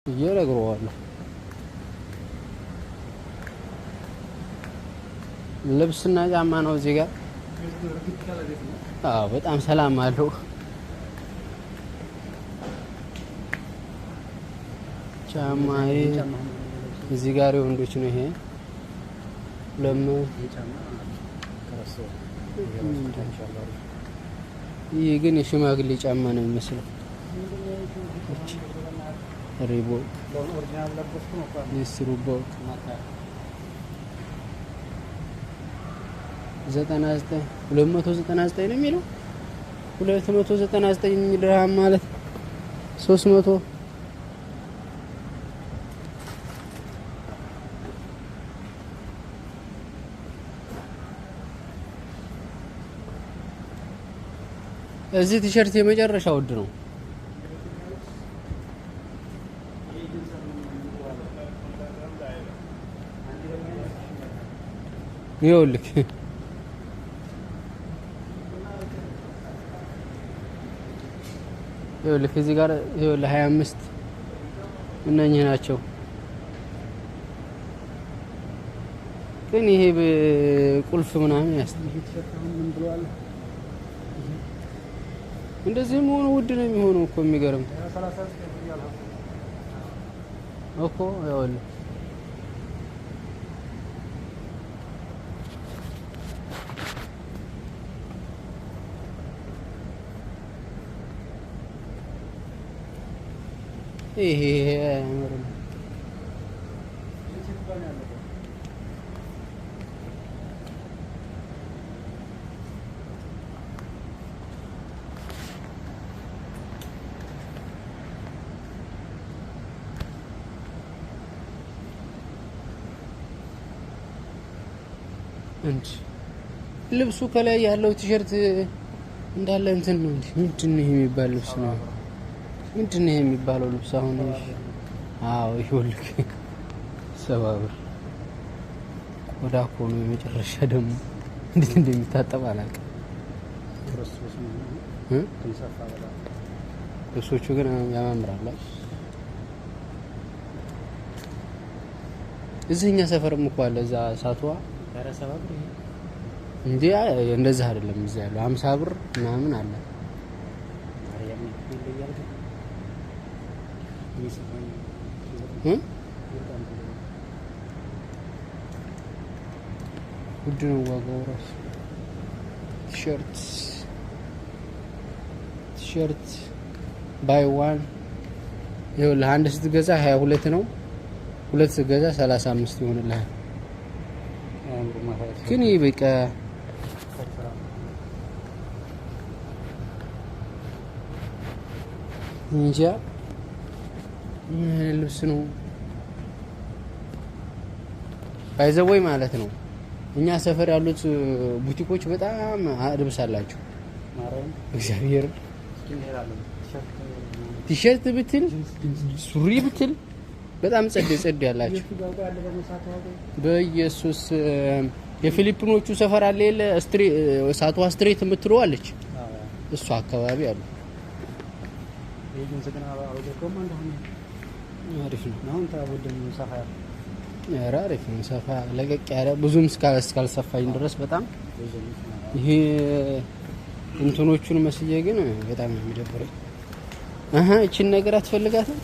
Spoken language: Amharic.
ብዬ እነግረዋለሁ። ልብስና ጫማ ነው እዚህ ጋር። አዎ በጣም ሰላም አለው። ጫማ እዚህ ጋር የወንዶች ነው ይሄ። ለምን ይህ ግን የሽማግሌ ጫማ ነው የሚመስለው። Reebok Reebok 99 299 ነው የሚለው። 299 ድርሃም ማለት 300። እዚህ ቲሸርት የመጨረሻ ውድ ነው። ይኸውልህ ይኸውልህ እዚህ ጋር ይኸውልህ 25 እነኚህ ናቸው። ግን ይሄ ቁልፍ ምናምን እንደዚህ መሆኑ ውድ ነው የሚሆነው እኮ። የሚገርም እኮ ይኸውልህ ይሄ አያምርም። እንጂ ልብሱ ከላይ ያለው ቲሸርት እንዳለ እንትን ነው እንጂ ምንድን ነው የሚባል ልብስ ነው? ምንድን ነው የሚባለው ልብስ አሁን? አዎ ይኸውልህ 70 ብር ቆዳ እኮ ነው። የመጨረሻ ደግሞ እንዴት እንደሚታጠብ አላውቅም። ልብሶቹ ግን ያማምራሉ። እዚህ እኛ ሰፈርም እኮ አለ እዛ ሳትዋ እንጂ እንደዚህ አይደለም። እዚህ ያለው 50 ብር ምናምን አለ። ውድ ነው ዋጋው ራሱ። ቲሸርት buy one ይኸውልህ፣ አንድ ስትገዛ 22 ነው፣ ሁለት ስትገዛ 35 ይሆንልሃል። ግን ይህ በቃ እንጃ ምን አይነት ልብስ ነው by the way ማለት ነው። እኛ ሰፈር ያሉት ቡቲኮች በጣም ልብስ አላቸው። እግዚአብሔር ቲሸርት ብትል ሱሪ ብትል በጣም ጸድ ጸድ ያላቸው። በኢየሱስ የፊሊፒኖቹ ሰፈር አለ የለ ሳትዋ street የምትለው አለች፣ እሱ አካባቢ አሉ። አሪፍ ነው። ኧረ አሪፍ ነው። ሰፋ ለቀቅ ያለ ብዙም እስካልሰፋኝ ድረስ በጣም ይሄ እንትኖቹን መስዬ ግን በጣም ነው የሚደብረኝ። አሀ እቺን ነገር አትፈልጋትም?